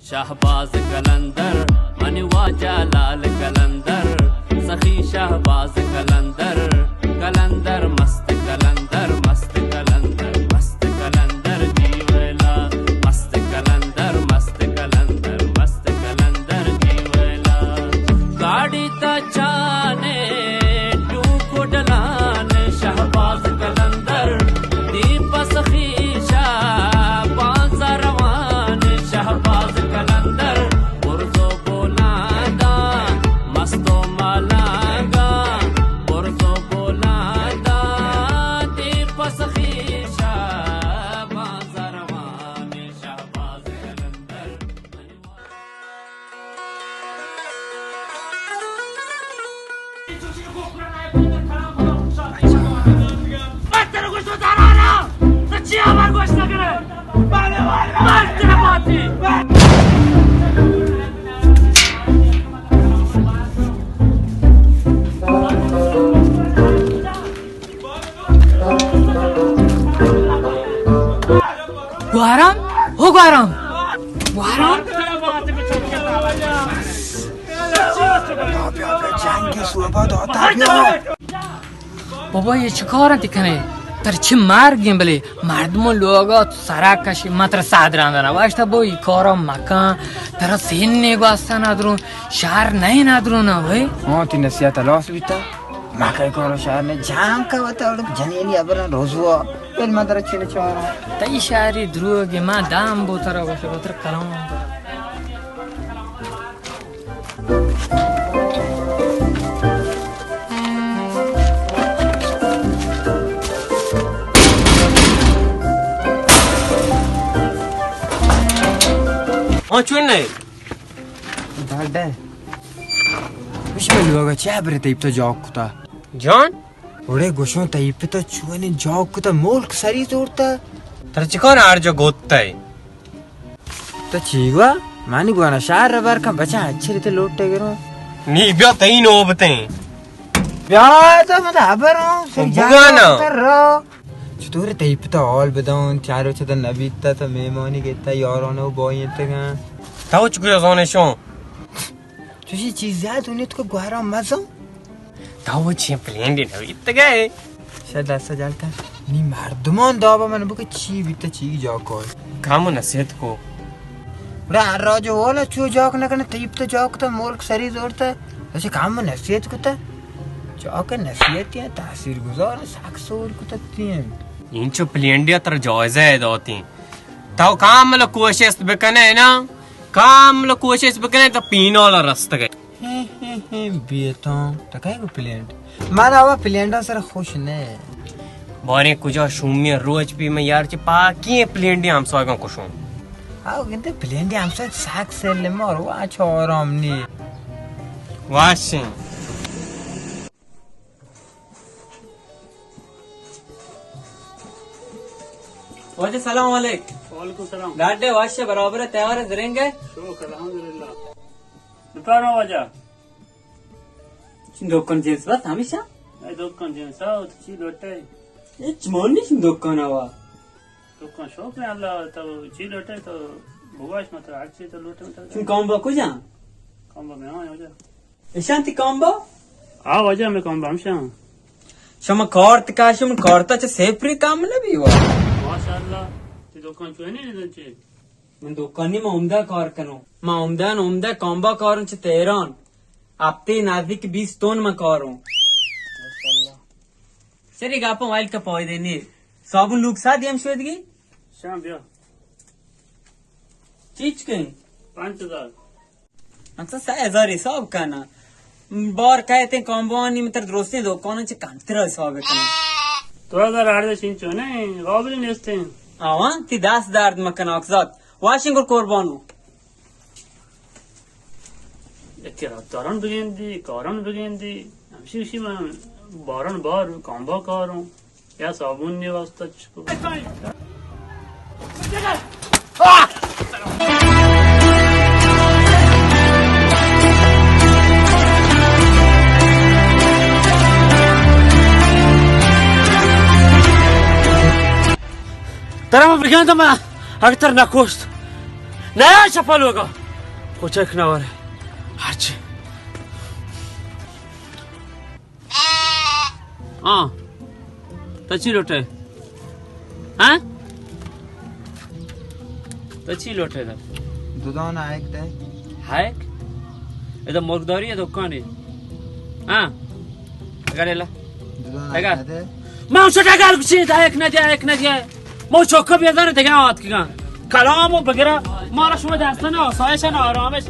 شہباز قلندر، منی واجہ لال قلندر، سخی شہباز قلندر، قلندر مست قلندر، مست قلندر، مست قلندر جی ویلا، مست قلندر، مست قلندر، مست قلندر جی ویلا۔ گاڑی تا چانے ٹوکو ڈلان شہباز قلندر، دیپ سخی شہباز روان شہباز قلندر، برزو بولاندا مستو مالانگا، برزو بولاندا دیپ سخی شہباز روان شہباز قلندر۔ گوارم، ہو گوارم، گوارم۔ بابا، یہ چی کار انت کنے؟ تر چی مرگیں، بلے مردموں لوگا تو سرا کشی، من ترا صد رند نہ واشتا، بو ای کارا مکن، ترا سن نے گوستا ندرون، شر نہیں ندرون، وے۔ ہاں، تی نصیحت لاس بیتا۔ ما کئی کارو شہر نے جان کا وتا، اور جنینی ابرن روزوا، بل ما در چین چارا۔ تئی شہری دروگی، ما دام بو ترا گوشے، بو تر کلام۔ ہاں، چون نہیں؟ ڈاڈا۔ وش من لوگا چہ برے تئی پتا جاک کتا۔ جان؟ اوڑے گوشوں تئی پتا چونے جاک کتا، ملک سری زورتا۔ تر چکان ہر جا گوتا ہے؟ تو چی گوا؟ منی گوانا شہر ربر کن بچا اچھے ریتے لوٹے گرو۔ نی بیا تئی نوبتیں۔ بیا تو مت خبر ہوں، سر بگانا۔ جانا اتر رو۔ چطور تئی پتا حال بدون، چارو چتا نبیتا تو مہمانی گیتا، یارانو بوئی انتگاں۔ تو چکو زانشون؟ چوشی چیزے ء دنیت کہ گوہرام مزن۔ تو چی پلینڈی نویتگئے؟ شاید دست جلتا۔ نی مردمان دابا من بکہ چی بیتا چی جاکو۔ کام نصیحت کو۔ بڑا ہر راج والا چو جاک نہ کنے، تیب تو جاک تا ملک سری زورتا۔ اسے کام نصیحت کتا۔ جاک نصیحت یا تاثیر گزار سک سور کتا تین۔ اینچو پلینڈیا تر جائزہ داتیں۔ تو کامل کوشست بکنے نا۔ کامل کوشش بکنے تو پینال رستگے۔ ہیں، ہیں، ہیں، بیتاں۔ تو کہے گو پلینڈ؟ من آوا پلینڈاں سر خوش نہ۔ باریں کجا شومی روچ پی میں یار چی پاکی پلینڈی ہمساگاں کشوں۔ آو گندے پلینڈی ہمساگ ساک سیل مار وا چو آرام نی۔ واشیں۔ واجہ سلام علیک۔ وعلیکم سلام۔ ڈاڈے واشے برابر ہے، تیار ہے، زرنگ ہے؟ شکر الحمدللہ۔ بفرما واجہ۔ چین دکان جنس بس ہمیشہ؟ اے دکان جنس آ، تو چی لوٹے؟ اچ مونی چین دکان آوا۔ دکان شوق ہے اللہ، تو چی لوٹے تو بواش مت، ہر چی تو لوٹے مت۔ چین کامبا کجا؟ کامبا میں آیا واجہ۔ اشانتی کامبا؟ آ واجہ میں کامبا ہمشاں۔ شما کارت کاشم، کارتا چہ سیپری کام نہ بیوا۔ ماشاءاللہ، تی دکان چوئے نہیں دن چی؟ من دکانی ما عمدہ کار کنوں۔ ما عمدہ عمدہ کامبا کاروں چہ تہران۔ ہفتے نزدیک بیست تون ما کاروں۔ ماشاءاللہ۔ سری گاپا وائل کا پوائدے نی۔ صابون لوگ سا دیم شودگی؟ شام بیا۔ چیچ کن؟ پانچ ہزار۔ انسان سئے ہزار حساب کناں۔ بار کئیت ایں کامبانی متر درستیں دکاناں چہ کمتر حساب کناں۔ دو ہزار ہر دش انچو نہ ایں، قابل نیست ایں۔ آواں تی دست درد مکن آکزات۔ واشیں گل قربانو۔ یکے رفتاران بگندی، کاران بگندی، ہمشی گوشی من باران بار کامبا کاروں۔ یا صابون نی واسطہ چکو۔ ترا من بگندم، اگہ تر نکشت۔ نه، شپا لوگا. کوچک نواره. هرچی. آ. تو چی لوٹے؟ ها؟ تو چی لوٹے دا؟ دو دانه هایک ده. هایک؟ ادا مرغداری دکانی. ها؟ اگر الا. دو دانه اگر. هایک نده. ما اون شو اگر کچی دا، هایک ندی، هایک ندی. ما چوکا بیادار دیگه آت کگان. کلام و بگرا ما را شما دستان آسایش و آرامش.